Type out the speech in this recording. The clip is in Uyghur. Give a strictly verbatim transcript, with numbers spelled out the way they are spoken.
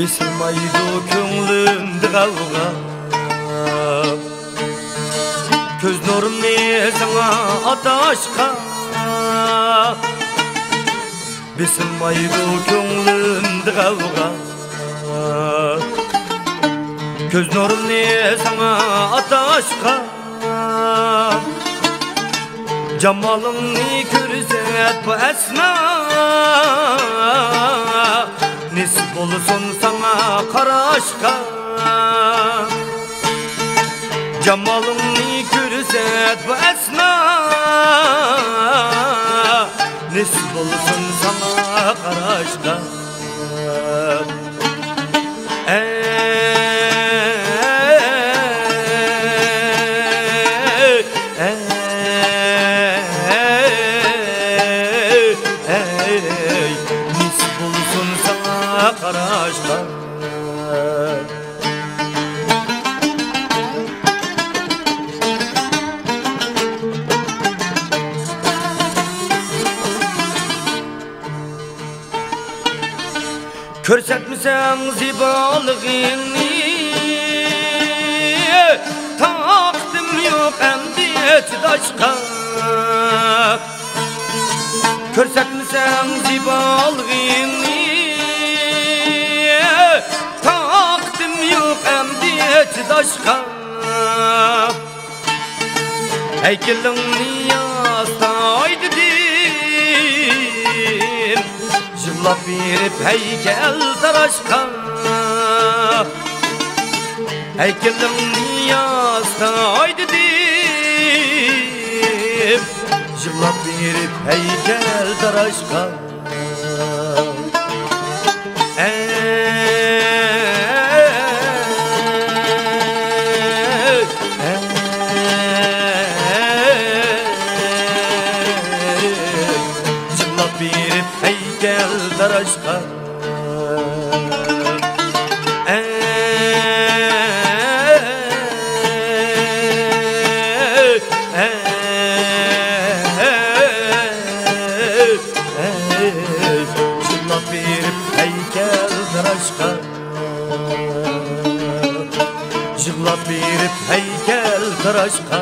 بېسىلمايدۇ كۆڭلۈمدە غەۋغا، كۆز نۇرۇمنى ساڭا ئاتاشقا. بېسىلمايدۇ كۆڭلۈمدە غەۋغا، كۆز نۇرۇمنى ساڭا ئاتاشقا. جامالىڭنى كۆرسەت بۇ ئەسنا، نېسىپ بولسۇن ساڭا قاراشقا. جامالىڭنى كۆرسەت بۇ ئەسنا، نېسىپ بولسۇن ساڭا قاراشقا. نېسىپ بولسۇن ساڭا قاراشقا. كۆرسەتمىسەڭ زىبالىقىڭنى، تاقىتىم يوق ئەمدى چىداشقا. كۆرسەتمىسەڭ زىبالىقىڭنى، تاقىتىم يوق ئەمدى چىداشقا. ھەيكىلىڭنى ياسىتاي دېدىم، يىغلاپ بېرىپ ھەيكەل تاراشقا. ھەيكىلىڭنى ياسىتاي دېدىم، يىغلاپ بېرىپ ھەيكەل تاراشقا. يىغلاپ بېرىپ ھەيكەل تاراشقا. يىغلاپ بېرىپ ھەيكەل تاراشقا. يىغلاپ بېرىپ ھەيكەل تاراشقا.